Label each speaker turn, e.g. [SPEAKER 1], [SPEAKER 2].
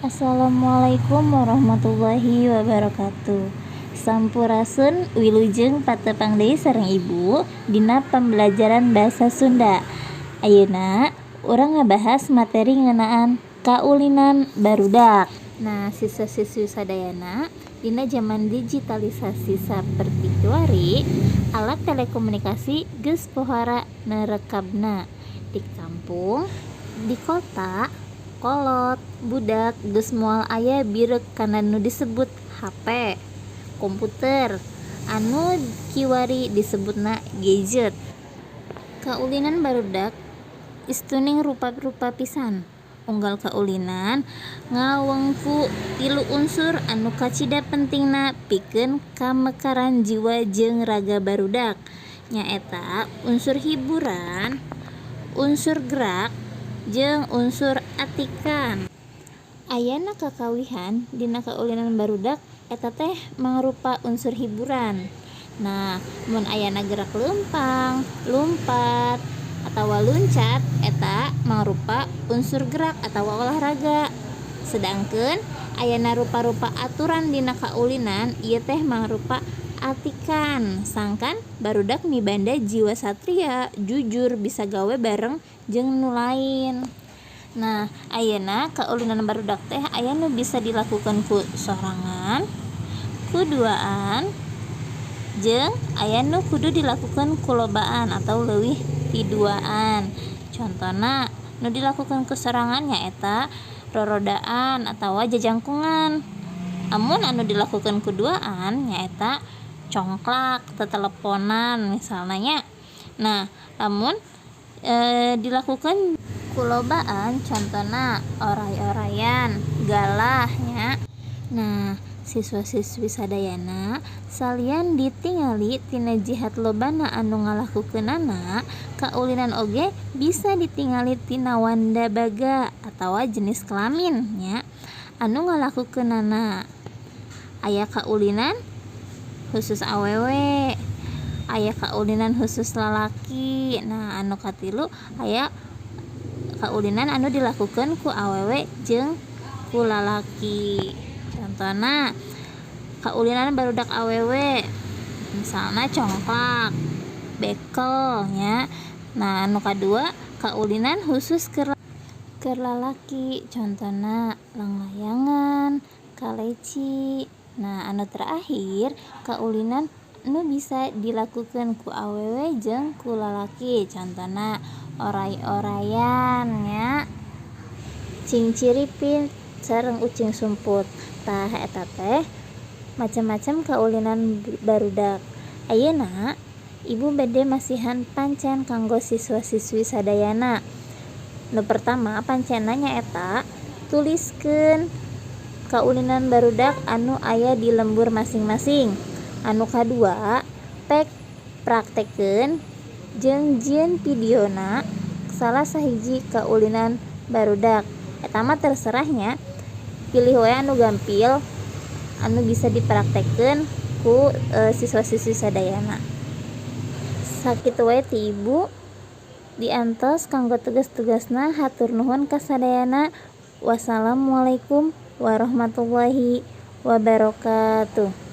[SPEAKER 1] Assalamualaikum warahmatullahi wabarakatuh. Sampurasun, wilujeng patepang deui sareng Ibu dina pembelajaran bahasa Sunda. Ayeuna urang ngabahas materi ngeunaan kaulinan barudak. Nah, siswa-siswi sadayana, dina zaman digitalisasi saperti kiwari, alat telekomunikasi geus pohara nerekabna. Di kampung, di kota, kolot, budak geus moal aya bireuk kana nu disebut HP, komputer, anu kiwari disebutna gadget. Kaulinan barudak istuning rupa-rupa pisan. Unggal kaulinan ngawengku tilu unsur anu kacida pentingna pikeun kamekaran jiwa jeung raga barudak, nyaeta unsur hiburan, unsur gerak, jeung unsur atikan. Ayana kakawihan dina kaulinan barudak eta teh mangrupa unsur hiburan. Nah, mun ayana gerak leumpang, lumpat, atawa luncat, eta mangrupa unsur gerak atawa olahraga. Sedangkeun ayana rupa-rupa aturan dina kaulinan, ieu teh mangrupa atikan, sangkan barudak mibanda jiwa satria, jujur, bisa gawe bareng jeung nu lain. Nah, ayeuna kaulinan barudak teh aya nu bisa dilakukeun ku sorangan, ku duaan, jeung aya nu kudu dilakukeun ku lobaan atau leuwih ti duaan. Contona, nu dilakukeun ku sorangan nyaeta rorodaan atawa jajangkungan. Amun anu dilakukeun ku duaan nyaeta congklak, teteleponan misalna nya. Nah, lamun dilakukeun ku lobaan, contona oray-orayan, galah nya. Nah, siswa-siswi sadayana, salian ditingali tina jihat lobana anu ngalakukeunana, kaulinan oge bisa ditingali tina wanda baga atawa jenis kelamin nya anu ngalakukeunana. Aya kaulinan khusus awewe, aya kaulinan khusus lalaki. Nah, anu katilu, aya kaulinan anu dilakukeun ku awewe jeung ku lalaki. Contona, kaulinan barudak awewe misalna congklak, bekel nya. Nah, anu kadua, kaulinan khusus keur lalaki, contona langlayangan, kaleci. Nah, anu terakhir, kaulinan nu bisa dilakukeun ku awewe jeung ku lalaki, contona oray-orayan nya, cingciripit sareng ucing sumput. Tah, eta teh macam-macam kaulinan barudak. Ayeuna Ibu bade masihan pancen kanggo siswa-siswi sadayana. Nu pertama, pancenna nyaeta tuliskeun kaulinan barudak anu aya di lembur masing-masing. Anu kadua, pek praktekeun jeung jieun videona salah sahiji kaulinan barudak. Eta mah terserah nya, pilih we anu gampil anu bisa dipraktekkeun ku siswa-siswi sadayana. Sakitu wae ti Ibu, diantos kanggo tugas-tugasna. Hatur nuhun ka sadayana. Wassalamualaikum warahmatullahi wabarakatuh.